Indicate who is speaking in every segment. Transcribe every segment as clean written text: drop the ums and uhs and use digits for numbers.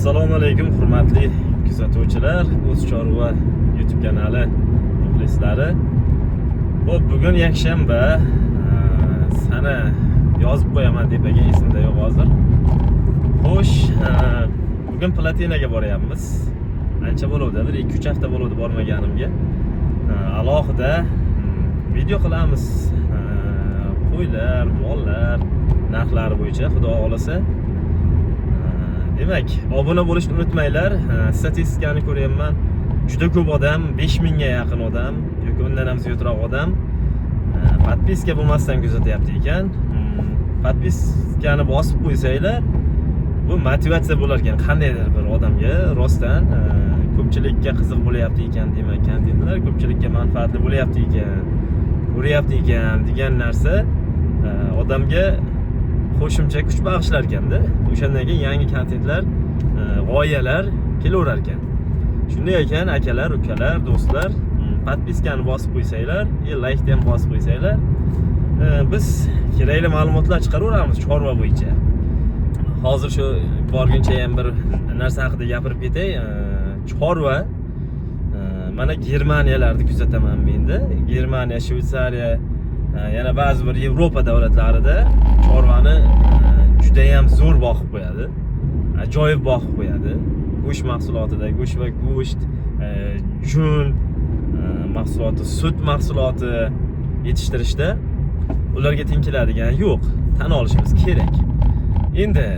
Speaker 1: Assalomu alaykum, hurmatli kuzatuvchilar, O'z Chorva YouTube kanali muxlislari. Xo'p, bugun yakshanba, sana yozib qo'yaman tepaga, esimda yo'q hozir. Xo'sh, bugun Platinaga boryapmiz. Ancha bo'luvdi, bir 2-3 hafta bo'luvdi bormaganimga. Alohida video qilamiz. Qo'ylar, mollar narxlari bo'yicha, Xudo xolasa. Demak, obuna bo'lishni unutmanglar. Statistikani ko'ryapman. Juda ko'p odam, 5000 ga yaqin odam yoki undan ham ziyodroq odam подписка bo'lmasdan kuzatyapti ekan. Подписка ni bosib qo'ysanglar, bu motivatsiya bo'lar ekan qandaydir bir odamga rostdan ko'pchilikka qiziq bo'lyapti ekan, demak, kontentlar ko'pchilikka manfaatli bo'lyapti ekan, ko'ryapti ekan degan narsa odamga qo'shimcha kuch bag'ishlar ekanda. O'shandan keyin yangi kontentlar, g'oyalar kelaverar ekan. Shunday ekan, akalar, ukalar, do'stlar, подписка ni bosib qo'ysanglar, и laykni ham bosib qo'ysanglar, biz kerakli ma'lumotlar chiqaraveramiz chorva bo'yicha. Hozir shu borguncha ham bir narsa haqida gapirib ketay. Chorva, mana Germaniyalarni kuzataman menda. Germaniya, Shvetsariya, yana ba'zi bir Yevropa davlatlarida chorvani judayam zo'r boqib qo'yadi. Ajoyib boqib qo'yadi. Go'sht mahsulotida, go'sht va go'sht, jun mahsuloti, sut mahsuloti yetishtirishda ularga teng keladigan yo'q. Tan olishimiz kerak. Endi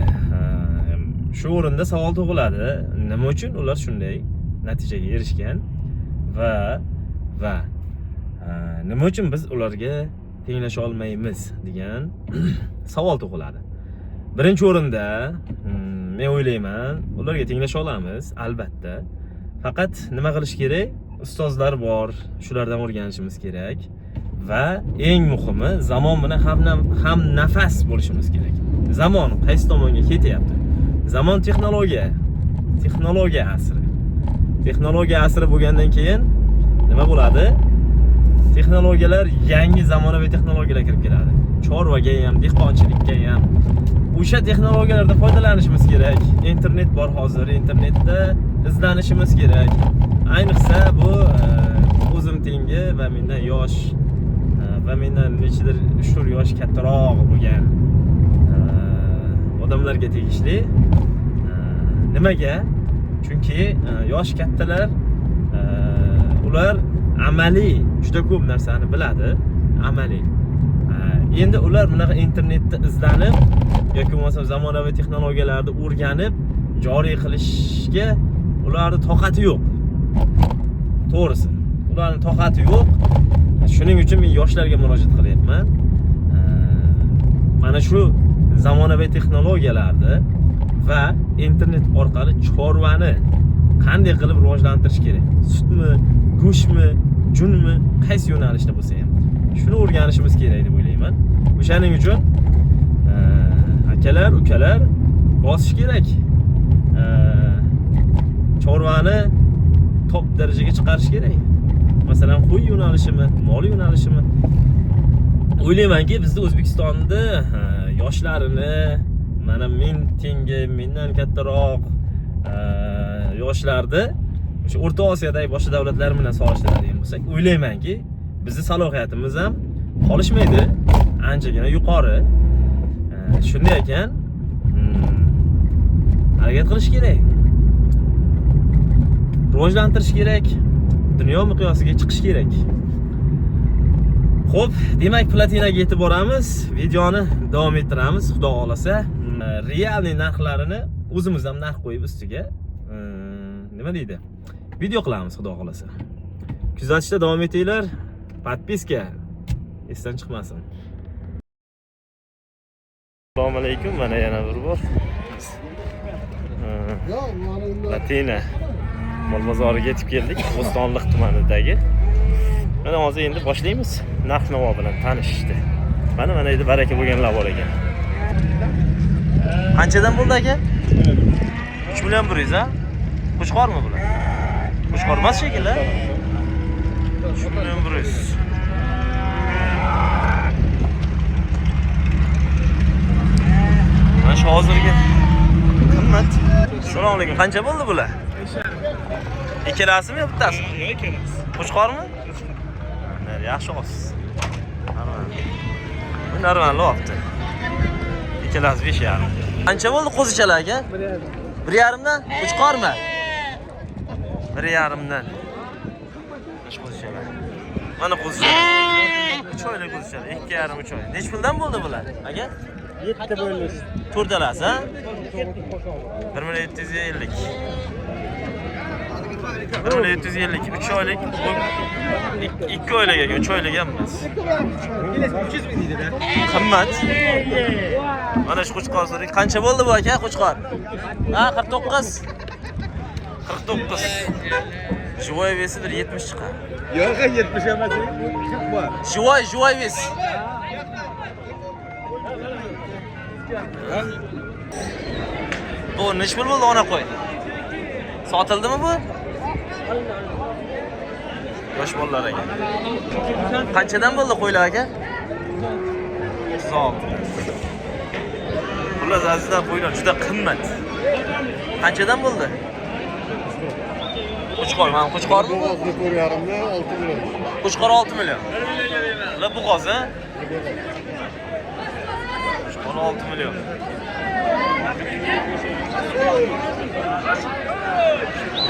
Speaker 1: shu o'rinda savol tug'iladi. Nima uchun ular shunday natijaga erishgan va nima uchun biz ularga tenglasha olmaymiz degan savol tug'iladi. Birinchi o'rinda, men o'ylayman, ularga tenglasha olamiz albatta. Faqat nima qilish kerak? Ustozlar bor, shulardan o'rganishimiz kerak va eng muhimi, zamon bilan ham nafas bo'lishimiz kerak. Zamon qaysi tomonga ketyapti? Zamon texnologiya, texnologiya asri. Texnologiya asri bo'lgandan keyin nima bo'ladi? Texnologiyalar, yangi zamonaviy texnologiyalar kirib keladi. Chorvaga ham, dehqonchilikka ham o'sha texnologiyalardan foydalanishimiz kerak. Internet bor hozir, internetda izlanishimiz kerak. Ayniqsa bu o'zim tengi va mendan yosh va mendan nechidir 3-4 yosh kattaroq bo'lgan odamlarga tegishli. Nimaga? Chunki yosh kattalar, ular amaliy juda ko'p narsani biladi, amaliy. Endi ular bunaqa internetda izlanib yoki bo'lmasam zamonaviy texnologiyalarni o'rganib joriy qilishga ularni toqati yo'q. To'g'risi, ularning toqati yo'q. Shuning uchun men yoshlarga murojaat qilyapman. Mana shu zamonaviy texnologiyalarni va internet orqali chorvani qanday qilib rivojlantirish kerak? Sutmi, go'shtmi, junmi, qaysi yo'nalishda bo'lsa ham. Shuni o'rganishimiz kerak deb o'ylayman. O'shaning uchun akalar, ukalar, bosish kerak. Chorvani top darajaga chiqarish kerak. Masalan, qo'y yo'nalishimi, mol yo'nalishimi? O'ylaymanki, bizni O'zbekistonda yoshlarini, mana men tengi, mendan kattaroq yoshlarni o'sha O'rta Osiyodagi boshqa davlatlar bilan solishtiradigan bo'lsak, o'ylaymanki, bizni salohiyatimiz ham qolishmaydi, anchagina yuqori. Shunday ekan, harakat qilish kerak. Rivojlantirish kerak, dunyo miqyosiga chiqish kerak. Xo'p, demak, Platinaga yetib boramiz. Videoni davom ettiramiz, Xudo xolasa. Реальный narxlarini o'zimiz ham narx qo'yib ustiga, nima deydi? Video qilamiz, Xudo xolasa. Kuzatishda davom etinglar. Подписка esdan chiqmasin. Assalomu alaykum, mana yana bir bor. Biz Platina mol bozoriga yetib keldik, Bo'stonliq tumanidagi. Mana hozir endi boshlaymiz narx navo bilan tanishishni. Mana yerda baraka bo'lganlar bor ekan. Qanchadan bo'ldi, aka? 3 million 100, ha? Qo'chqormi bular? Qo'chqor emas shekilli. 3 million 100. Mana shu hozirgi qimmat. Assalomu alaykum. Qancha bo'ldi bular? Ikkalasimi yo bittasi?
Speaker 2: Yo'q, ikkalasi.
Speaker 1: Qo'chqormi? Yaxshi olsiz. Normal. Bu normal olibdi. Ikkalasi 5,5. Qancha bo'ldi qo'zichalar aka? 1,5 dan? Qo'chqormi? 1,5 dan. Qo'zichalar. Mana qo'zichalar. 3 oylik qo'zichalar, 2,5 3 oy. Necha puldan bo'ldi bular aka?
Speaker 2: 7 bo'ldi.
Speaker 1: To'rtalasi, ha? 1 750. 1 750, 3 oylik, bu 2 oylik ekan, 3 oylik ham emas.
Speaker 2: 300 ming deydi-da.
Speaker 1: Qimmat. Mana shu qo'chqor so'rang. Qancha bo'ldi bu aka qo'chqor? Ha, 49. 49. Живой вес i bir 70 chiqadi.
Speaker 2: Yo'q, 70 emas, 40 bor.
Speaker 1: Живой вес. Bu necha pul bo'ldi ona qo'y? Sotildimi bu? Yosh bolalar ekan. Qanchadan bo'ldi qo'ylar aka? 36. Xullas azizlar, qo'ylar juda qimmat. Qanchadan bo'ldi? Qo'chqor, mana qo'chqormi bu?
Speaker 2: 4,5 dan 6 million.
Speaker 1: Qo'chqor 6 million. Ular bo'g'oz, ha? Qo'chqor 6 million.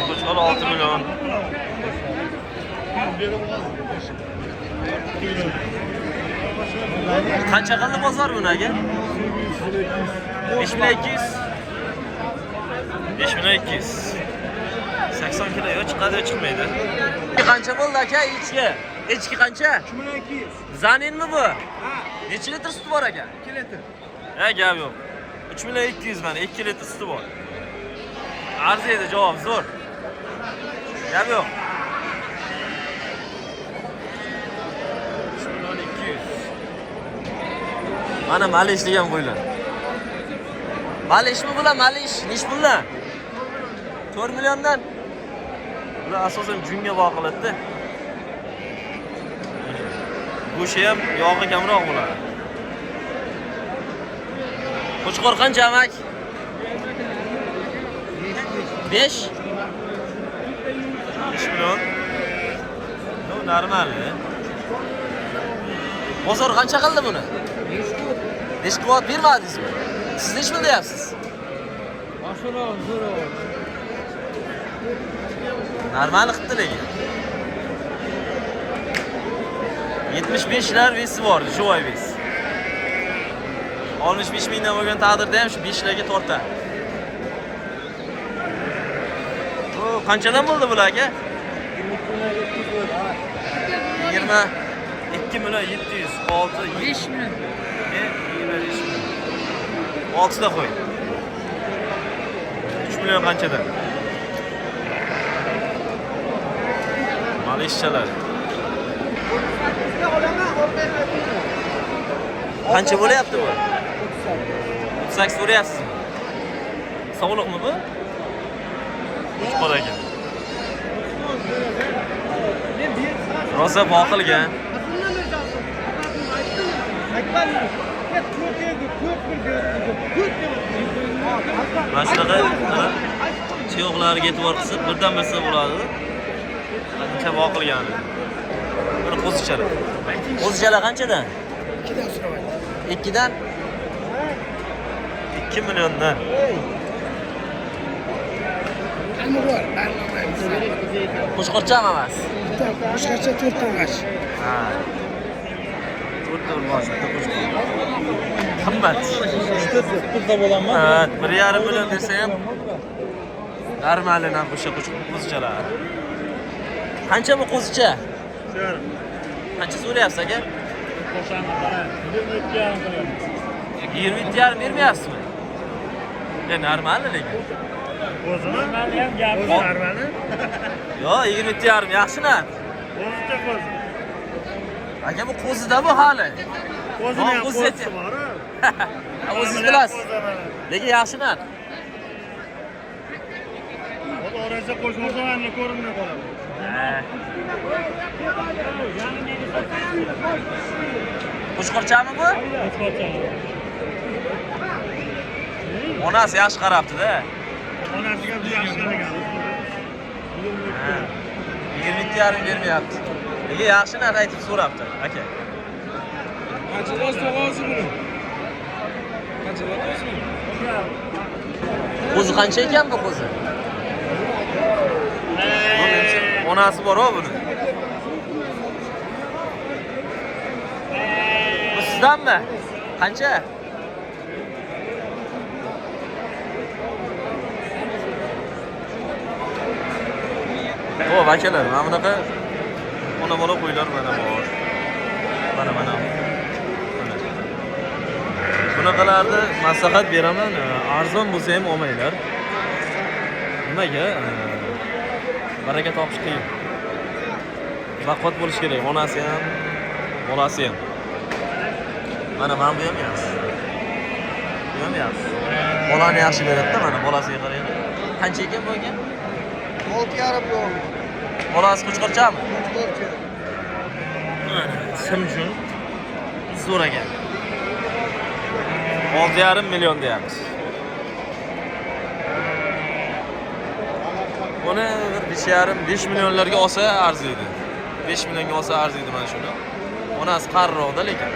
Speaker 1: Qo'chqor 6 million. Qancha qildi bozor buni aka? 5200. 5200. 80 kilo yo chiqadi yo chiqmaydi. Qancha bo'ldi aka echki? Echki qancha?
Speaker 2: 3200.
Speaker 1: Zaninmi bu?
Speaker 2: Ha,
Speaker 1: Necha litr suti bor aka?
Speaker 2: 2 litr.
Speaker 1: Ha, gap yo'q. 3 200 mana 2 litr suti bor. Arziydi javob, zo'r. Gap yo'q. 3 200. Mana malish degan qo'ylar. Malishmi bular? Malish nech puldan? 4 milliondan. Bular asosan junga boqiladi-da. Go'shti ham yog'i kamroq bo'ladi. Qo'chqor qancha amak? 5. 5 million. Ну, normal. Bozor qancha qildi buni? 5 quvvat bermadingizmi? Siz necha pul deyapsiz? Normal qilibdi lekin. 75 lar вес i bor, живой вес. 65 mingdan bo'lgan taqdirda ham shu 5 larga tortadi. Bu qanchadan bo'ldi bular aka? 22 million 700, 6
Speaker 3: 5 million.
Speaker 1: 25 million. 6 ta qo'y. 3 million qanchadan? Malishchalar. Qancha bo'lyapti bu? 38 so'rayapsizmi? Sog'liqmi bu? Qo'chqor ekan. Rosa boqilgan. Mana shunaqa chiyoqlarga e'tibor qilsa birdan bilsa bo'ladi. Qancha boqilgani. Bir qo'zichalar. Qo'zichalar qanchadan?
Speaker 2: 2dan so'ramaydi.
Speaker 1: 2dan? 2 milliondan.
Speaker 2: Bor, barlamaymiz.
Speaker 1: Qo'chqorchami emas?
Speaker 2: Boshqacha 4 urg'ash.
Speaker 1: Ha. 4 urg'och, bitta qo'chqor. Qimmat.
Speaker 2: Pulda bo'laman.
Speaker 1: Ha, 1,5 million desa ham normalini ham o'sha qo'zichalar. Qancha bu qo'zicha? Qancha so'rayapsiz aka? 27,5 bermayapsizmi? Ya normal lekin.
Speaker 4: O'zimi? ham gap normali.
Speaker 1: Yo'q, 27,5 yaxshi narx.
Speaker 4: Qo'zicha qo'zi.
Speaker 1: Aka bu qo'zida bu hali.
Speaker 4: Qo'zini ham
Speaker 1: Qo'zi
Speaker 4: qo'zisi bor.
Speaker 1: O'zingiz bilasiz. Lekin yaxshi narx.
Speaker 4: Orasiga qo'shib yuborsam endi ko'rinmay qoladi.
Speaker 1: Qo'chqorchami bu?
Speaker 4: Qo'chqorcha.
Speaker 1: Onasi yaxshi qarabdi-da.
Speaker 4: Onasiga bir yaxshi qaragan.
Speaker 1: Ha. 22,5 bermayapti. Lekin yaxshi narx aytib so'rabdi, aka.
Speaker 2: Qancha tog'a o'zi buni? Qancha o'zi buni?
Speaker 1: Qo'zi qancha ekan bu qo'zi? Onasi bor-ku buni. Bu sizdanmi? Qancha? Xo'p, akalar, mana bunaqa ona bola qo'ylar mana bor. Mana mana. Mana. Bunaqalarni maslahat beraman, arzon bo'lsa ham olmanglar. Nimaga? Baraka topish qiyin. Baquvvat bo'lish kerak, onasi ham, bolasi ham. Mana mana bu ham yaxshi. Bu ham yaxshi. Bolani yaxshi beradi-da, mana bolasiga qaranglar. Qancha ekan bu aka?
Speaker 2: 6,5 million.
Speaker 1: Bolasi qo'chqorchami?
Speaker 2: Qo'chqorcha.
Speaker 1: Mana sim uchun zo'r ekan. 6,5 million deyapmiz. Buni bir 5,5 5 millionlarga olsa arziydi. 5 millionga olsa arziydi mana shuni. Onasi qariroqda lekin.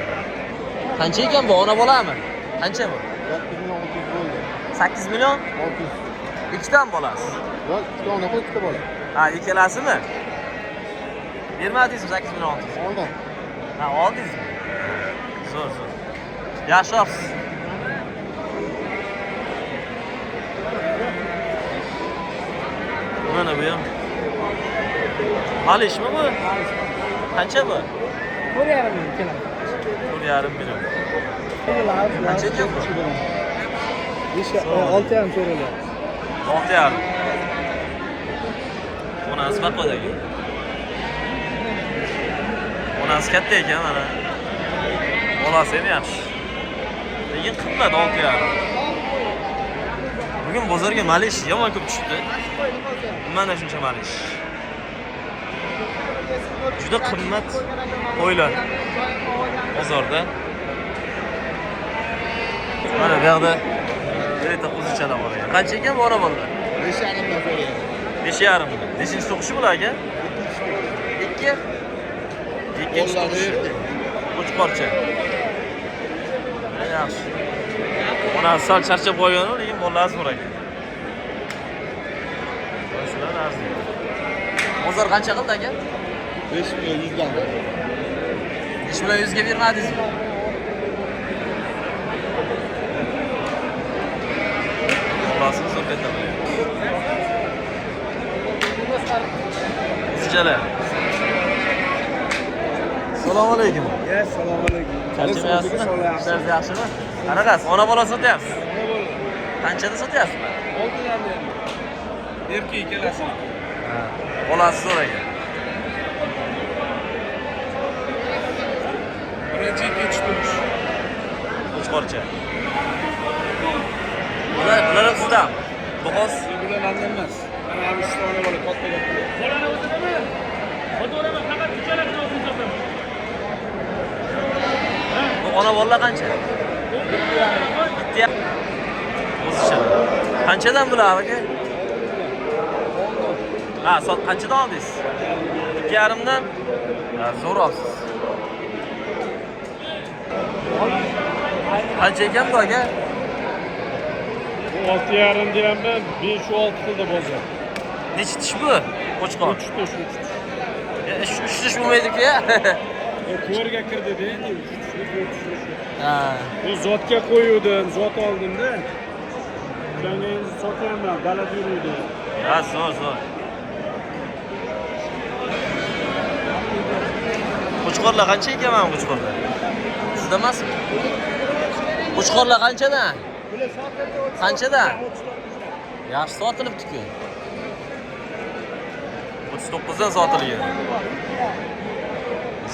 Speaker 1: Qancha ekan bu? Ona bolami? Qancha bu?
Speaker 2: 8 million 600 bo'ldi.
Speaker 1: 8 million?
Speaker 2: 600.
Speaker 1: Ikkitami bolasi?
Speaker 2: Yo'q, ikkita ona qo'y, ikkita bola.
Speaker 1: Ha, ikkalasimi? Bermadingizmi 8 million 600?
Speaker 2: Oldim.
Speaker 1: Ha, oldingizmi? Zo'r, zo'r. Yaxshi olibsiz. Mana bu ham. Malishmi bu? Qancha bu?
Speaker 2: 4,5 million keladi.
Speaker 1: 4,5 million. Qancha ekan bu?
Speaker 2: 6,5 so'ralyapti.
Speaker 1: 6,5. Onasi baqodagi. Onasi katta ekan mana. Bolasi ham yaxshi. Lekin qimmat 6,5. Bugun bozorga malish yomon ko'p tushibdi. Mana shuncha malish. Juda qimmat qo'ylar bozorda. Mana bu yoqda bitta qo'zichalar bor ekan. Qancha ekan bu ona bolalar?
Speaker 2: 5,5 dan so'rayapti.
Speaker 1: 5,5 million. Nechinchi tug'ishi bular aka? 2. Ikkinchi tug'ishi. Qo'chqorcha. Yaxshi. Onasi sal charchab qolgan, lekin bolalari zo'r ekan. Shular arziydi. Bozor qancha qildi aka?
Speaker 2: 5 million 100 dan.
Speaker 1: 5 million 100 ga bermadingizmi? Bolasini zo'r katta qilyapti. O'zichalar. Assalomu alaykum.
Speaker 2: Assalomu alaykum.
Speaker 1: Charchamayapsizmi? Ishlaringiz yaxshimi? Qanaqasiz? Ona bola sotyapsiz? Qanchada sotyapsiz?
Speaker 2: 6,5 million. Erkak ikkalasi.
Speaker 1: Ha. Bolasi zo'r ekan.
Speaker 2: Birinchi, ikkinchi tug'ish.
Speaker 1: Qo'chqorcha. Bular ham sizdan. Bo'g'oz.
Speaker 2: Bular mandan emas. Mana bu uchta ona bola katta katta.
Speaker 4: Bolani o'zinimi? Sotaveraman, faqat uchalasini o'zim sotaman.
Speaker 1: Bu ona bolalar qancha? Bitta. O'zicha. Qanchadan bular aka? Ha, sot qanchadan oldingiz? 2,5 dan? Ha, zo'r olibsiz. Qancha ekan bu aka?
Speaker 4: Bu 6,5 deyapman, 5-6 qildi bozor.
Speaker 1: Nechi tish bu? Qo'chqor.
Speaker 4: 3 tish, 3 tish.
Speaker 1: 3 tish bo'lmaydi-ku ya.
Speaker 4: To'rga kirdi endi 3 tishli, 4 tishli.
Speaker 1: Ha.
Speaker 4: Bu zotga qo'yuvdim, zot oldim-da. O'shanga endi sotyapman, baland yuruvdi.
Speaker 1: Ha, zo'r, zo'r. Qo'chqorlar qancha ekan mana qo'chqorlar? Sizda emasmi? Qo'chqorlar qanchadan? Qanchadan? Yaxshi sotilibdi-ku. 39 dan sotilgan.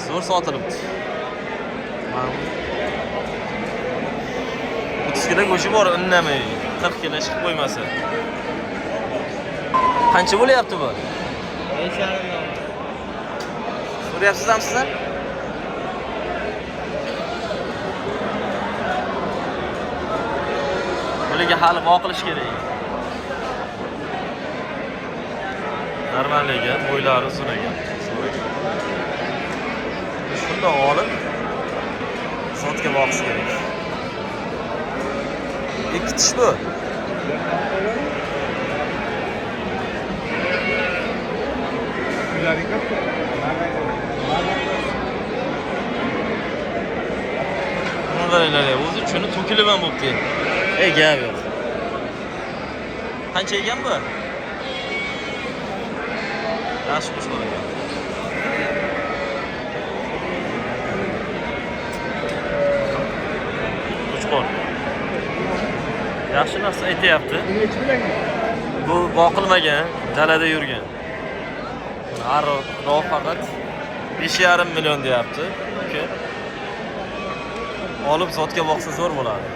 Speaker 1: Zo'r sotilibdi. Mana 30 kilo go'shti bor, indamay. 40 kilo chiqib qo'ymasa. Qancha bo'lyapti bu?
Speaker 2: 5,5 million.
Speaker 1: So'rayapsizmi sizlar? Bularga hali boqilish kerak. Normal ekan, bo'ylari uzun ekan. Shundoq olib zotga boqish kerak. Ikki tish bu. Buni qaranglar, o'zi chuni to'kilib ham bo'pti. Ey, gap yo'q. Qancha ekan bu? Yaxshi qo'shqor ekan. Qo'chqor. Yaxshi narsa aytyapti. Bu boqilmagan, dalada yurgan. Ariqroq faqat 5,5 million deyapti. Uka. Olib zotga boqsa zo'r bo'ladi.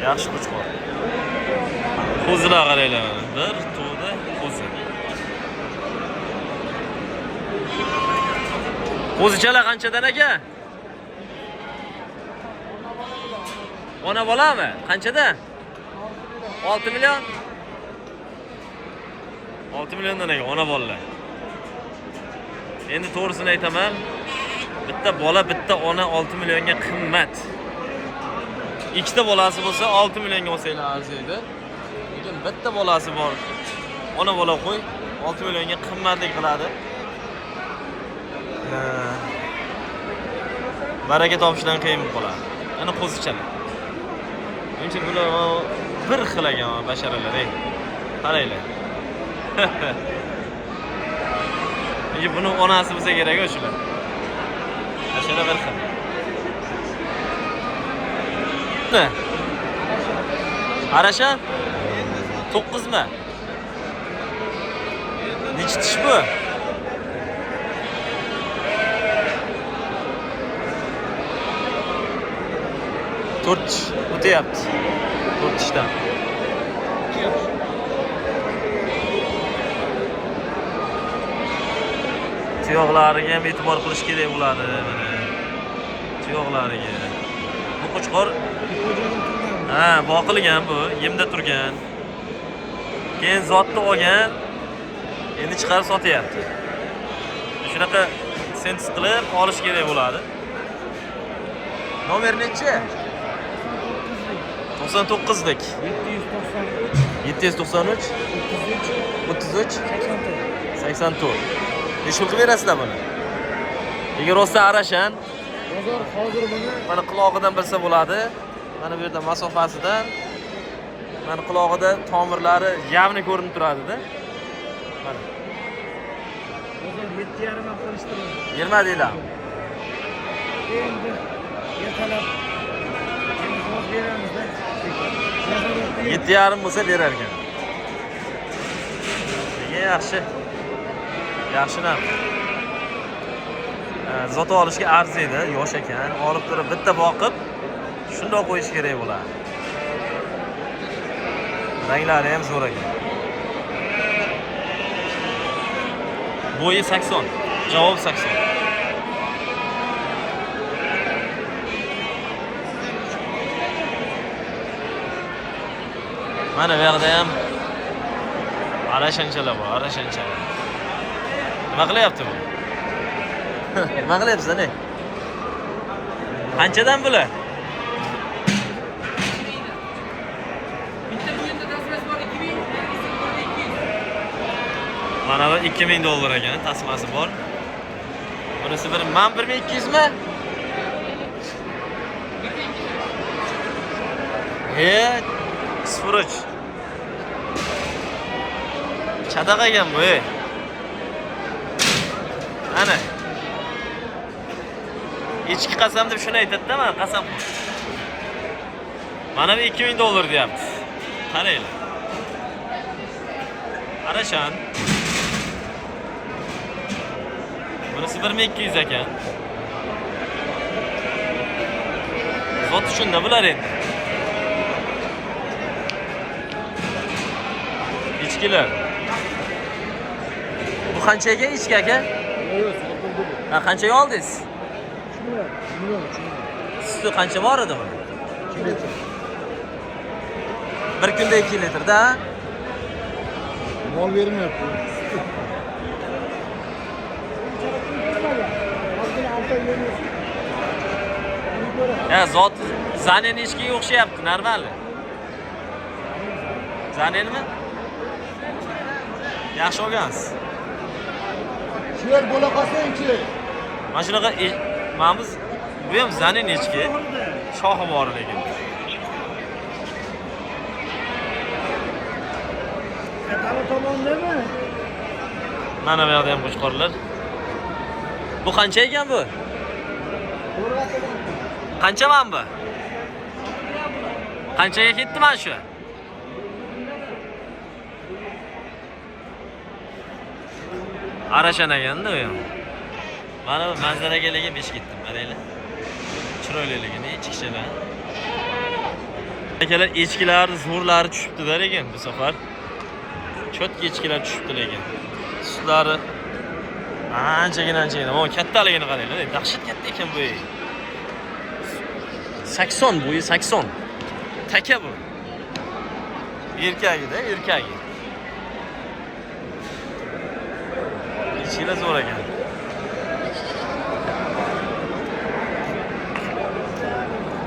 Speaker 1: Yaxshi qo'chqor. Qo'zilar qaranglar mana. Bir to'da qo'zi. Qo'zichalar qanchadan aka? Ona bolami? Qanchada? 6 million. 6 milliondan aka ona bolalar. Endi to'g'risini aytaman, bitta bola, bitta ona 6 millionga qimmat. Ikkita bolasi bo'lsa 6 millionga olsanglar arziydi. Lekin bitta bolasi bor. Ona bola qo'y 6 millionga qimmatlik qiladi. Baraka topishdan qiyin bo'lib qoladi. Ana qo'zichalar. Menimcha bular bir xil ekan basharalar, ey. Qaranglar. Lekin buni onasi bo'lsa kerak shular. Bashara bir xil. Ne? Arasha? 9mi? Nechi tish bu? To'rt tish o'tyapti. 4 tishdan. Tuyoqlariga ham e'tibor qilish kerak bo'ladi mana. Tuyoqlariga. Bu qo'chqor ha, boqilgan bu, yemda turgan. Keyin zotni olgan, endi chiqarib sotyapti. Shunaqa sens qilib olish kerak bo'ladi. Nomer nechi? 99lik.
Speaker 2: 793
Speaker 1: 793
Speaker 2: 33
Speaker 1: 33
Speaker 2: 84.
Speaker 1: 84. Necha pul qilib berasizlar buni? Agar rosa arashan,
Speaker 2: Bozor hozir buni
Speaker 1: mana qulog'idan bilsa bo'ladi. Mana bu yerda masofasidan mana qulog'ida tomirlari явно ko'rinib turadi-da. Mana
Speaker 2: bozor 7,5 ham qilishtiradi.
Speaker 1: 20 deylar.
Speaker 2: Endi ertalab endi hozir beramizda.
Speaker 1: 7,5 bo'lsa berar ekan. Lekin yaxshi. Yaxshi narx. Zot olishga arziydi, yosh ekan. Olib turib bitta boqib, shundoq qo'yish kerak bo'ladi. Ranglari ham zo'r ekan. Bo'yi 80, javob 80. Mana bu yoqda ham arashanchalar bor, arashanchalar. Nima qilyapti bu? Nima qilyapsiz, ne? Qanchadan bular?
Speaker 3: Bitta bo'yinda tasmasi bor 2000, birda 200.
Speaker 1: Mana bu 2000 dollar ekan, tasmasi bor. Bunisi bir man 1200 mi? E, 03. Chadaq ekan bu, ey. Ana. Echki qasam deb shuni aytadi-da, mana qasam. Mana bu 2000 dollar deyapti. Qaranglar. Arashan. Bunisi 1200 ekan. Zot shunda bular endi. Echkilar. Bu qanchaga echki aka?
Speaker 4: Yo'q, sotildi bu.
Speaker 1: Ha, qanchaga oldingiz?
Speaker 4: 3 million, 3 million, 3 million.
Speaker 1: Suti qancha bor edi buni?
Speaker 4: 2 litr.
Speaker 1: Bir kunda 2 litrda.
Speaker 2: Mol bermayapti.
Speaker 1: Ya zot Zanin echkiga o'xshayapti, normal. Zaninmi? Yaxshi olgansiz.
Speaker 2: Shular bo'la qolsa-chi.
Speaker 1: Mana shunaqa mana biz bu ham Zanin echki. Shoxi bor lekin.
Speaker 2: Katala tomondami?
Speaker 1: Mana bu yoqda ham qo'chqorlar. Bu qancha ekan bu? Qancha mana bu? Qanchaga ketdi mana shu? Arashan ekanda u ham. Mana bu manzaraga lekin besh ketdim, qaranglar. Chiroyliligini echkichalar. Akalar, echkilar zo'rlari tushibdi-da lekin bu safar. Cho'tka echkilar tushibdi lekin. Sutlari anchagina anchagina. O kattaligini qaranglar, dahshat katta ekan bu. 80 bo'yi 80. Taka bu. Erkagida, erkagi. Echkilar zo'r ekan.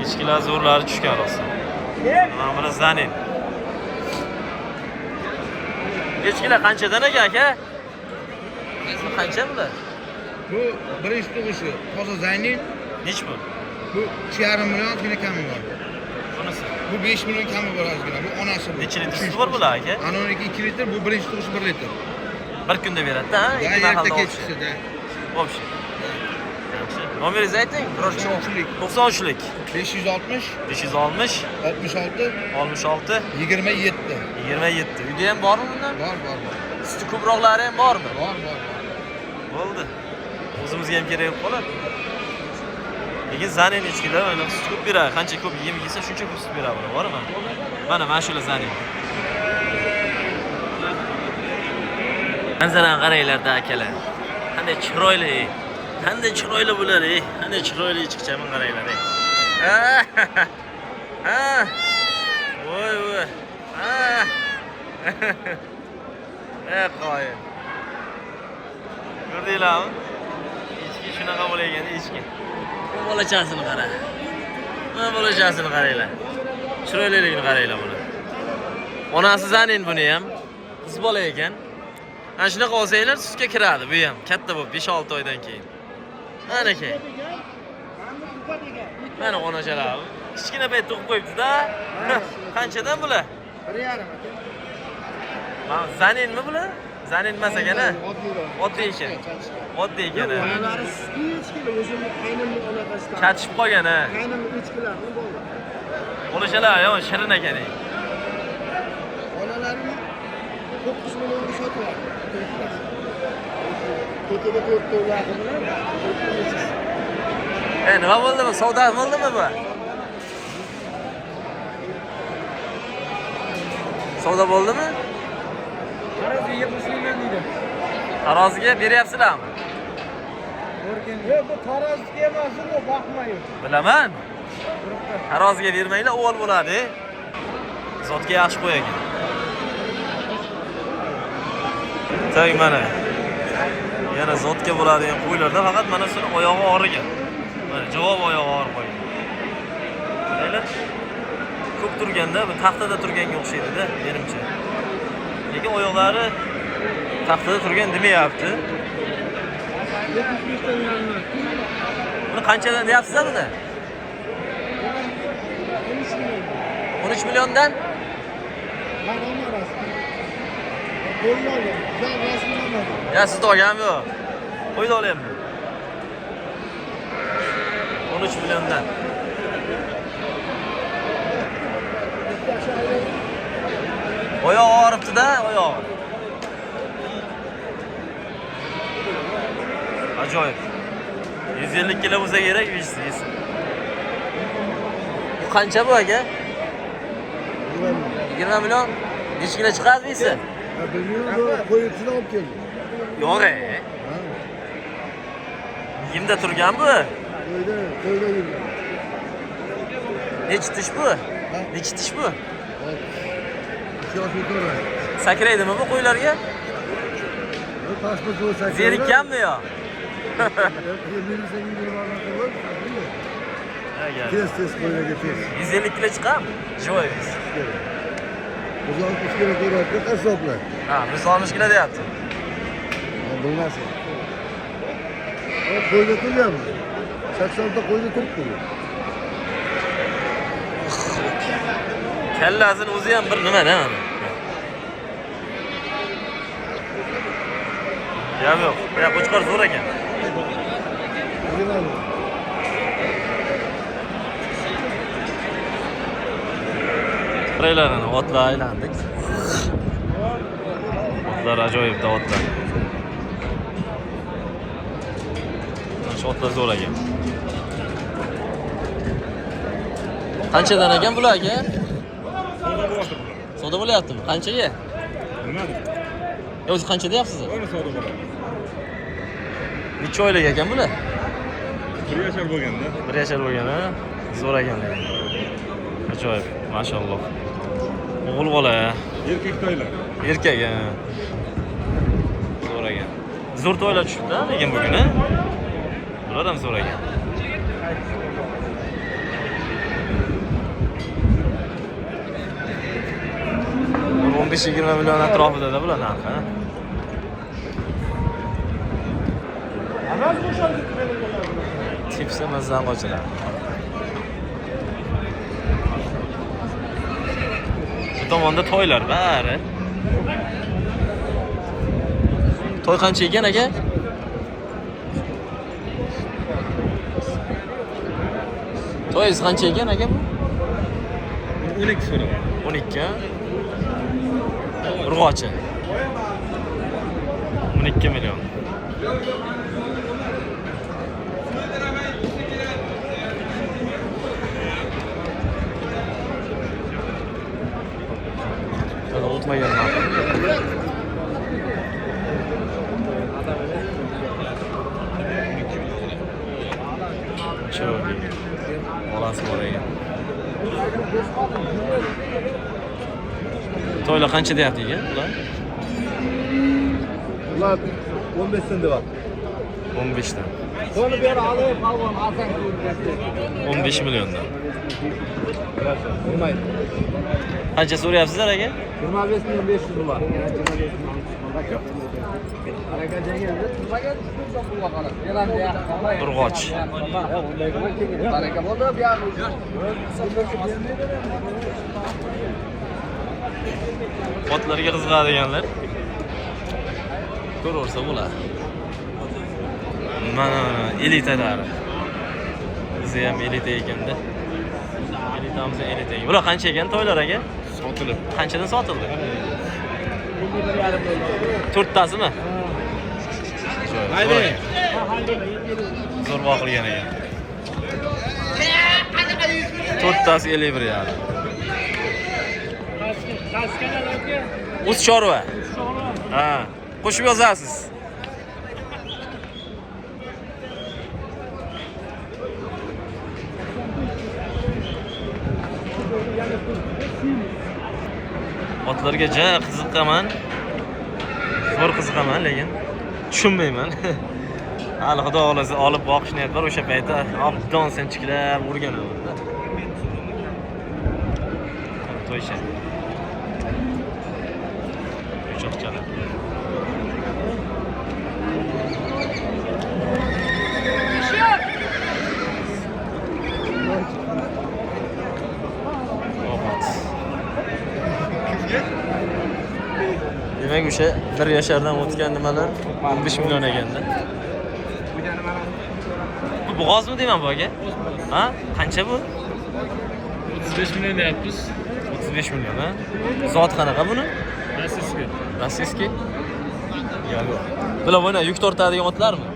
Speaker 1: Echkilar zo'rlari tushgan rosa. Mana buni Zanin. Echkilar qanchadan ekan aka? Bu qancha bular?
Speaker 5: Bu birinchi tug'ishi toza Zanin.
Speaker 1: Nech pul?
Speaker 5: Bu 3,5 million ozgina kami bor.
Speaker 1: Bunisi.
Speaker 5: Bu 5 million kami bor ozgina. Bu onasi bu.
Speaker 1: Necha litr suti bor bular aka?
Speaker 5: Anoniki 2 litr, bu birinchi tug'ishi 1 litr.
Speaker 1: Bir kunda beradi-da, ha?
Speaker 5: Da,
Speaker 1: Ikki
Speaker 5: erta
Speaker 1: mahalda
Speaker 5: kechisi da.
Speaker 1: Вообще. Yaxshi. Nomeringizni ayting. Biror
Speaker 5: 93lik.
Speaker 1: 93lik.
Speaker 5: 560
Speaker 1: 560
Speaker 5: 66
Speaker 1: 66
Speaker 5: 27.
Speaker 1: 27. Uyda ham bormi bundan?
Speaker 5: Bor, bor, bor.
Speaker 1: Suti ko'proqlari ham bormi?
Speaker 5: Bor, bor, bor.
Speaker 1: Bo'ldi. O'zimizga ham kerak bo'lib qoladi. Lekin Zanin echkilar mana sut ko'p beradi. Qancha ko'p yem yesa, shuncha ko'p sut beradi bular, bormi? Mana mana shular Zanin. Manzarani qaranglar-da akalar. Qanday chiroyli, qanday chiroyli bular, ey. Qanday chiroyli echkicha buni qaranglar, ey. Ha. Voy voy. Ha. Ey qoyil. Ko'rdinglarmi? Echki shunaqa bo'lar echki. Bu bolachasini qara. Mana bolachasini qaranglar. Chiroyliligini qaranglar buni. Onasi Zanin buni ham. Qiz bola ekan. Ana shunaqa olsanglar sutga kiradi bu ham. Katta bo'lib 5-6 oydan keyin. Manaki. Mana onachalar. Kichkina payt tug'ib qo'yibdi-da. Qanchadan bular?
Speaker 2: 1,5 aka.
Speaker 1: Mana Zaninmi bular? Zanin emas ekan, ha? Oddiy ekan. Oddiy ekan, ha.
Speaker 2: Onalari sutli echkilar, o'zimni qaynimni onaqasidan.
Speaker 1: Chatishib qolgan, ha.
Speaker 2: Qaynimni echkilarini bolalar.
Speaker 1: Onachalar yomon shirin ekan. Ey.
Speaker 2: Onalarini 9 millionga sotyapti. To'rtta to'rtta ularni bilan to'rtta echkisi.
Speaker 1: Nima bo'ldi bu? Savdo bo'ldimi bu? Savdo bo'ldimi?
Speaker 2: Taroziga qo'shilgan deydi.
Speaker 1: Taroziga beryapsizlarmi?
Speaker 2: Yo'q, bu taroziga emas, bu boqmaydi.
Speaker 1: Bilaman. Taroziga bermanglar, uvol bo'ladi. Zotga yaxshi qo'y ekan. Tak mana. Yana zotga bo'ladigan qo'ylarda faqat mana shuni oyog'i og'rigan. Mana javob oyog'i og'rib qolgan. Qaranglar. Ko'p turganda bu taxtada turganga o'xshaydi-da, menimcha. Lekin oyoqlari taxtada turgan demayapti.
Speaker 2: 75 dan
Speaker 1: Buni qanchadan deyapsizlar buni?
Speaker 2: 13 million.
Speaker 1: 13 milliondan?
Speaker 2: Ben olma rasmi. Qo'yni oldim. Güzel rasmini olmadim.
Speaker 1: Ya siz olganmi yo'q? Qo'yni olyapman. 13 milliondan. Oyog'i og'ribdi-da, oyog'i. Ajoyib. 150 kilo bo'lsa kerak, 100. Bu qancha bu aka? 20 million. Necha kilo chiqadi deysiz?
Speaker 2: Bilmiyorum, bu qo'yuvchini olib keldim.
Speaker 1: Yo'q, e. Yemda turgan bu.
Speaker 2: Qo'yda, qo'yda yurgan.
Speaker 1: Necha tish bu? Necha tish bu?
Speaker 2: 3 yosh o'taveradi.
Speaker 1: Sakraydimi bu qo'ylarga?
Speaker 2: Pasport bo'lsa
Speaker 1: Zerikkanmi yo?
Speaker 2: Militsiya Tez tez qo'ylarga tez.
Speaker 1: 150 kilo chiqadimi? Живой вес.
Speaker 2: 160 kilo ko'ryapti qassoblar.
Speaker 1: Ha, 160 kilo deyapti.
Speaker 2: Bilmasin. Qo'yda turganmi? 80 ta qo'yda turibdi bu.
Speaker 1: Kallasini o'zi ham bir nima da mana. Gap yo'q. Ya qo'chqor zo'r ekan.
Speaker 2: Nima bu?
Speaker 1: Qaranglar ana otlar aylandik. Otlar ajoyib otlar. Mana shu otlar zo'r ekan. Qanchadan ekan bular aka? Savdo bo'lyaptimi? Qanchaga?
Speaker 4: Bilmadim.
Speaker 1: O'zi qancha deyapsiz?
Speaker 4: Buni savdo bo'ladi.
Speaker 1: Necha oylik ekan bular?
Speaker 4: 1 yashar bo'lganda.
Speaker 1: 1 yashar bo'lgan, ha? Zo'r ekan lekin. Ajoyib, mashalloh. O'g'il bola,
Speaker 4: Erkak toylar.
Speaker 1: Erkak, ha. Zo'r ekan. Zo'r to'ylar tushibdi, lekin bugun, ha? Bular ham zo'r ekan. Bir 15-20 million atrofida-da bular narxi, ha? Tepsa mazdan qochiladi. Bu tomonda to'ylar bari. To'y qancha ekan aka? To'yingiz qancha ekan aka bu?
Speaker 4: 12 so'rab.
Speaker 1: 12. Urg'ochi. 12 million. Hali o'tmagan narx. Chiroyli. Bolasi bor ekan. To'ylar qancha deyapti ekan ular?
Speaker 2: Ular 15 dan deyapti.
Speaker 1: 15 dan.
Speaker 2: Soni beri olib, palvon alsang
Speaker 1: 15 milliondan.
Speaker 2: Bo'lmaydi.
Speaker 1: Qancha so'rayapsizlar aka?
Speaker 2: 25 million 500 bular.
Speaker 1: Urg'och. Otlarga qiziqadiganlar ko'raversa bo'ladi. Mana elitalari. Bizi ham elita ekanda. Elitamiz elita. Bular qancha ekan to'ylar aka?
Speaker 4: Sotilib.
Speaker 1: Qanchadan sotildi? To'rttasimi?
Speaker 4: Haydi.
Speaker 1: Zo'r boqilgan ekan. To'rttasi 51,5. O'z chorva. Ha, qo'shib yozasiz. Otlarga ja qiziqaman. Zo'r qiziqaman, lekin tushunmayman. Hali xudo xolasa olib boqish niyat bor, o'sha paytda obdon sinchiklab o'rganaman. To'ycha. To'ychoqchalar. Ovqat. Demak, o'sha 1 yashardan o'tgan nimalar 15 million ekanda. Bu bo'g'ozmi deyman bu aka? Ha? Qancha bu?
Speaker 4: 35 million deyapmiz.
Speaker 1: 35 million, ha? Zot qanaqa buni?
Speaker 4: Rossiyskiy.
Speaker 1: Rossiyskiy? Yo'q, yo'q. Bular buni yuk tortadigan otlarmi?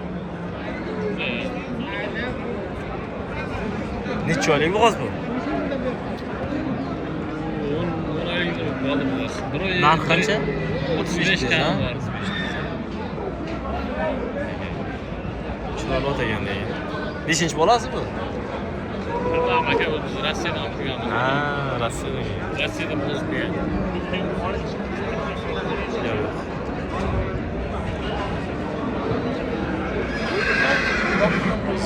Speaker 1: Necha oylik bo'g'oz bu?
Speaker 4: 10 oylik bo'ldi bo'g'oz. Bir oy.
Speaker 1: Narxi qancha?
Speaker 4: 35
Speaker 1: ha?
Speaker 4: kam bor.
Speaker 1: Chiroyli ot ekan lekin. 5-bolasi bu?
Speaker 6: Bilmam aka, biz Rossiyadan olib kelganmiz.
Speaker 1: Ha, Rossiyadan kelgan.
Speaker 6: Rossiyada buzib kelgan.
Speaker 1: Yo'q.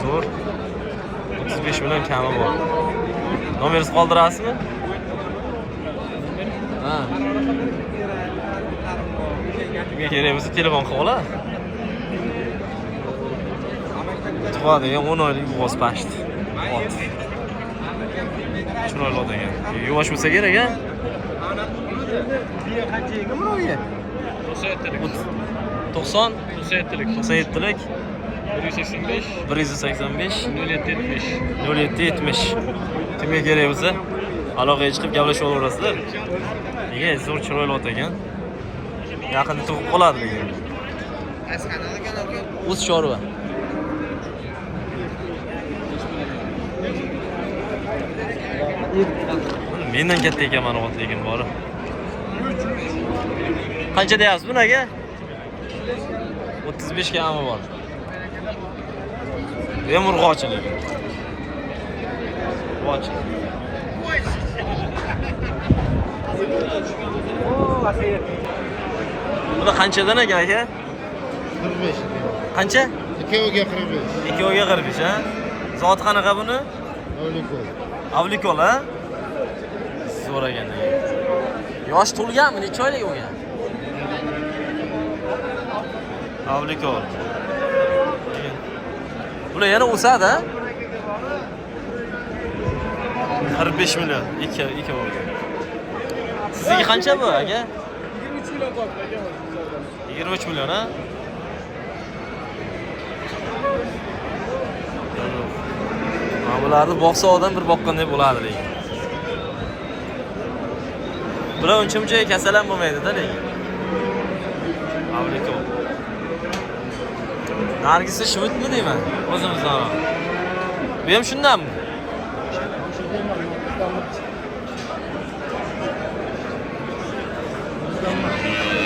Speaker 1: Zo'r. 35 million kami bor. Nomeringizni qoldirasizmi? Ha. Kimga kerak bo'lsa telefon qilib oladi. Tug'adigan 10 oylik bo'g'oz pashti. Ot. Chiroyli ot ekan. Yuvosh bo'lsa kerak, a?
Speaker 6: 97lik.
Speaker 1: 90
Speaker 6: 97lik.
Speaker 1: 97lik
Speaker 6: 185
Speaker 1: 185
Speaker 6: 0770.
Speaker 1: 0770. Kimga kerak bo'lsa aloqaga chiqib gaplashib olaverasizlar. Nega zo'r chiroyli ot ekan. Yaqinda tug'ib qoladi lekin. O'z chorva. Mendan katta ekan mana ot lekin bori. Qancha deyapsiz buni aka? 35 kami bor. Bu ham urg'ochi lekin. Urg'ochi. Buni qanchadan ekan aka?
Speaker 2: 45.
Speaker 1: Qancha?
Speaker 2: Ikkoviga 45.
Speaker 1: Ikkoviga 45, ha? Zoti qanaqa buni?
Speaker 2: Avlikol.
Speaker 1: Avlikol, ha? Zo'r ekan. Yosh to'lganmi? Necha oylik bo'lgan? Avlikol. Bular yana o'sadi, ha? 45 million. Ikki bo'lgan. Sizniki qancha bu aka?
Speaker 4: 23 million topdi aka.
Speaker 1: 23 million, ha? Mana bularni boqsa odam bir boqqanday bo'ladi lekin. Bular uncha-muncha kasal ham bo'lmaydi-da lekin. Avlikov. Nargisi shvutmi deyman, o'zimizdan. Bu ham shundanmi?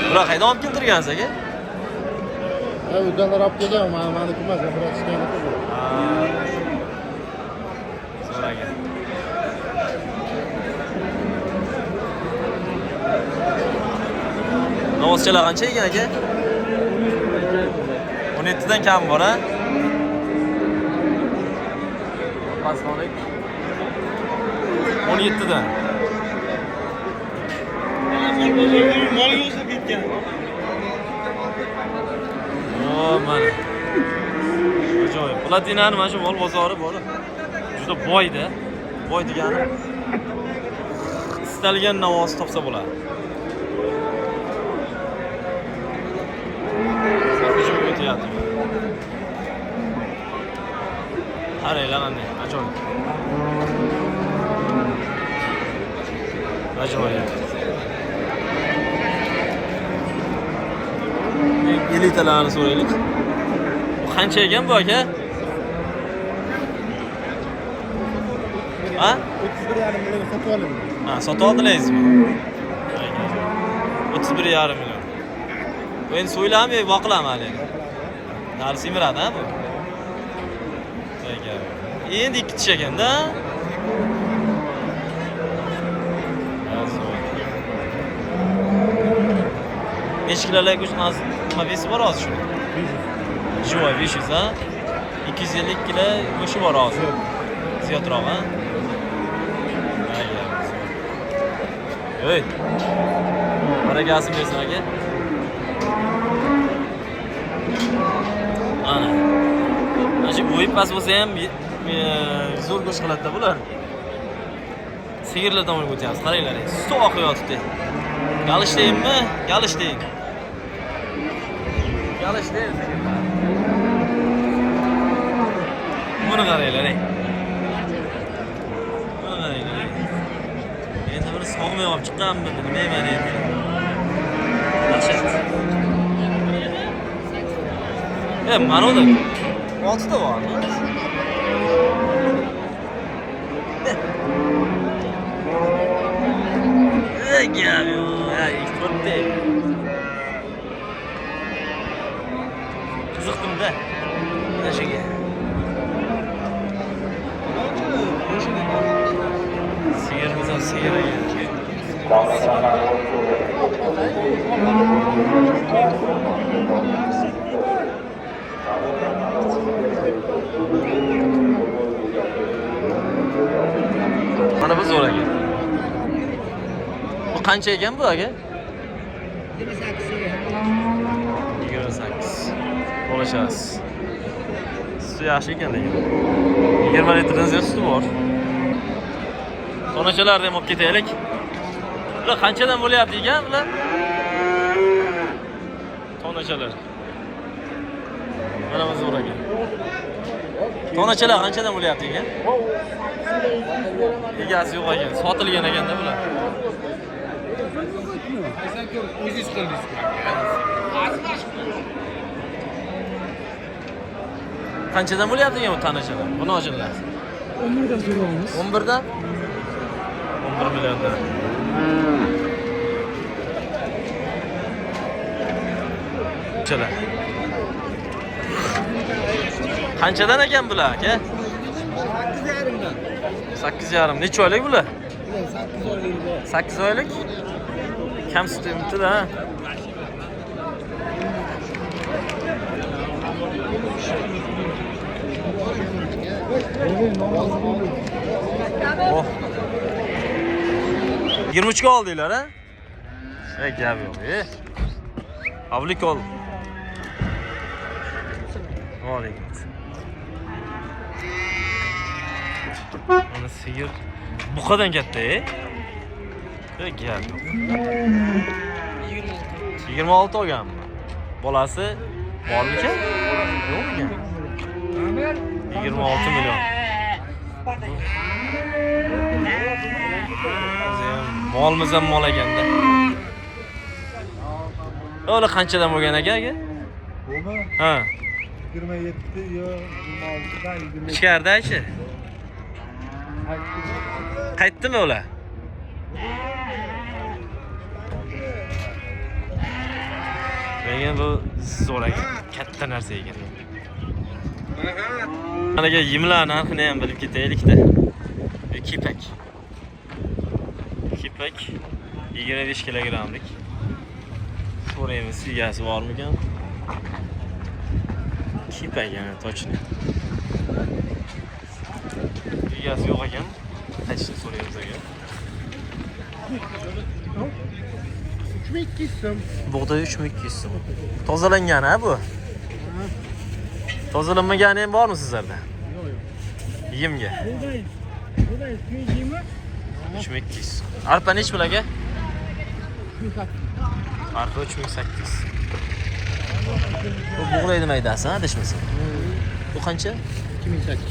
Speaker 1: Bular qaydan olib keltirgansiz aka?
Speaker 2: Ha, udalar olib kelgan, maniki emas, bratishkaniki bu.
Speaker 1: Zo'r aka. Novvoschalar qancha ekan aka? 17 dan kam bor, ha? Pastlik 17 dan.
Speaker 4: Molga o'xshab ketgan.
Speaker 1: O, mana. Ajoyib. Platinani mana shu mol bozori bor. Juda boyda. Boy degani istalgan navosi topsa bo'ladi. Hujum o'tyapti. Qaranglar qanday ajoyib. Ajoyib. Elitalarni so'raylik. Bu qancha ekan bu aka? Ha?
Speaker 2: 31,5 million sotib oldim.
Speaker 1: Ha, sotib oldingizmi? 31,5 million. Bu endi so'yilami, boqilami hali? Hali semiradi, ha bu? Endi ikki tish ekanda. Necha kilolik go'sht nima vesi bor hozir shuni? 500. Живой 500, ha? 250 kilo go'shti bor hozir. Ziyodroq, ha? Ey. Barakasini bersin aka. Ana. Mana shu bo'yi past bo'lsa ham zo'r go'sht qiladi-da bular. Sigirlar tomonga o'tyapmiz. Qaranglar, suti oqib yotibdi. Galish deyinmi? Galish deyin. Galish deyin sigirlar. Buni qaranglar, ey. Buni qaranglar. Endi buni sog'may olib chiqqanmi, bilmayman endi. Dahshat. Mana unda 6 ta bormi? Ey, gap yo'q. Ya, to'rtta. Qiziqdim-da. Mana shuga. Mana bu zo'r aka. Bu qancha ekan bu aka? 28. Bo'lashasiz. Suti yaxshi ekan lekin. 20 litrdan ziyod suti bor. Tonachalarni ham olib ketaylik. Bular qanchadan bo'lyapti ekan bular? Tonachalar. Mana bu zo'r aka. Tonachalar qanchadan bo'lyapti ekan? Egasi yo'q ekan, sotilgan ekanda bular.
Speaker 5: O'zingiz qildingiz.
Speaker 1: Qanchadan bo'lyapti ekan bu tanachalar? Buni ochinglar.
Speaker 2: 11 dan so'raymiz.
Speaker 1: 11 dan? 11 milliondan. Qanchalar? Qanchadan ekan bular aka?
Speaker 2: 8,5 dan.
Speaker 1: 8,5. Necha oylik bular?
Speaker 2: 8 oylik.
Speaker 1: 8 oylik? Kam sut emibdi-da. Ha? Oh. 23 ga oldinglar, ha? Ey, gap yo'q, e. Avlik ol. Alaykum. Mana sigir buqadan katta, e? Ey, gap yo'q. 26 olganmi? Bolasi bormikan? Yo'qmikan? 26 million. O'zi ham molimiz ham mol ekanda. O'la qanchadan bo'lgan aka aka?
Speaker 2: Bumi?
Speaker 1: Ha.
Speaker 2: 27 yo 26 dan 20.
Speaker 1: Ichkarida-chi. Qaytdimi ular? Lekin bu zo'r ekan, katta narsa ekan. Mana yemlar narxini ham bilib ketaylik-da. Kepak. Kepak 25 kilogramlik. So'raymiz, egasi bormikan? Kepak yana точно. Egasi yo'q ekan. Qancha so'raymiz aka?
Speaker 2: 3200 so'm.
Speaker 1: Bug'doy 3200 so'm. Tozalangan ha bu? Tozalanmagani ham bormi sizlarda?
Speaker 2: Yo'q, yo'q.
Speaker 1: Yemga.
Speaker 4: Buğday. Buğday yemi.
Speaker 1: 3200. Arpa nechi pul aka? Arpa 3800. Bu bug'doyni maydasi, ha, adashmasam. Bu qancha?
Speaker 2: 2800.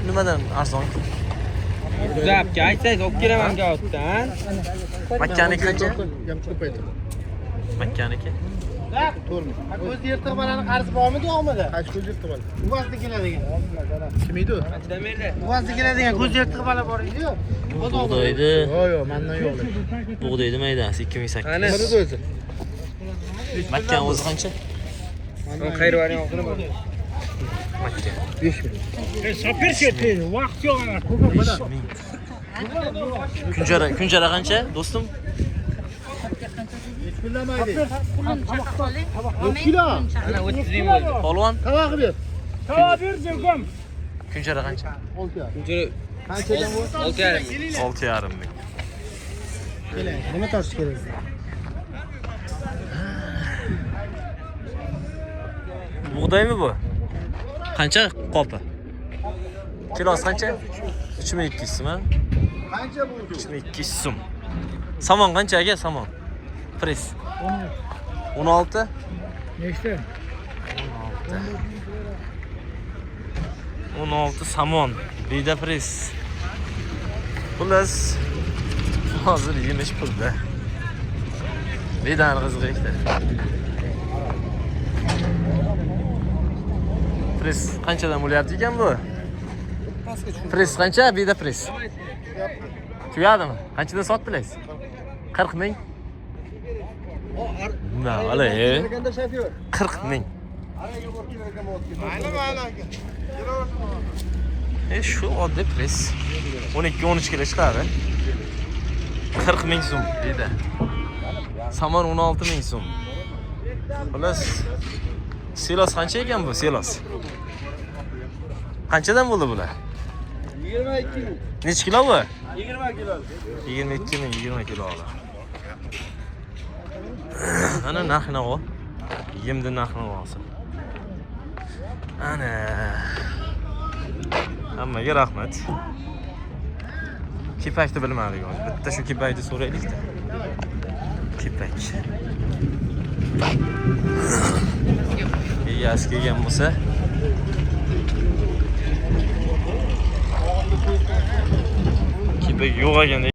Speaker 1: Nimadan arzon?
Speaker 3: Zapga aytsangiz olib kelaman gavotdan.
Speaker 1: Makkaniki qancha?
Speaker 2: Ham ko'paydi.
Speaker 1: Makkaniki.
Speaker 2: Ko'z yirtiq bolani qarzi bormidi yo'qmidi? Qaysi ko'z yirtiq bola? Uvasda keladigan. Kim edi u? Uvasda keladigan ko'z yirtiq bola bor edi-yu.
Speaker 1: Bug'doyni,
Speaker 2: Yo'q, yo'q, mendan yo'q.
Speaker 1: bug'doyni maydasi 2800.
Speaker 2: Nima o'zi?
Speaker 1: Makkan o'zi qancha?
Speaker 3: Qayervaring oxiri bor.
Speaker 1: Makka.
Speaker 2: 5000.
Speaker 4: Sapir ketdi. Vaqt yo'q ana.
Speaker 1: 5000. Kunjara, kunjara qancha, do'stim?
Speaker 2: Pullamaydi. Kilo.
Speaker 3: Ana 30 ming bo'ldi.
Speaker 1: Polvon,
Speaker 2: Tovoq ber.
Speaker 4: Tava bir zevkom.
Speaker 1: kunjara qancha?
Speaker 2: 6.
Speaker 3: Kunjara
Speaker 2: Qanchadan bu?
Speaker 3: 6,5.
Speaker 1: 6,5 ming.
Speaker 2: Keling. Nima tortish kerak sizga?
Speaker 1: Bug'doymi bu? Qancha qopi? Kilosi qancha? 3200 so'm, ha?
Speaker 2: Qancha bo'ldi?
Speaker 1: 3200 so'm. Somon qancha aka, somon? Press. 16.
Speaker 4: Nechta?
Speaker 1: 16 somon. Bida press. Xullas, hozir yemish pulda. Bidani qizig'i ikkita. Press qanchadan bo'lyapti ekan bu? Press qancha? Bida press. Tugadimi? Qanchadan sotdilar? 40 ming. Na, hali, 40 ming.
Speaker 2: Mayli, mayli aka.
Speaker 1: Shu oddiy press. 12-13 kilo chiqadi. 40 ming so'm deydi. Somon 16 ming so'm. Xullas, silos qancha ekan bu silos? Qanchadan bo'ldi bular?
Speaker 4: 22 ming.
Speaker 1: Necha kilo bu?
Speaker 4: 20 kilo.
Speaker 1: 22 ming 20 kilo oldi. Ana narx navo. Yemni narx navosi. Ana. Hammaga rahmat. Kepakni bilmadik hozir. Bitta shu kepakni so'raylik-da. Kepak. Egasi kelgan bo'lsa, kepak yo'q ekan.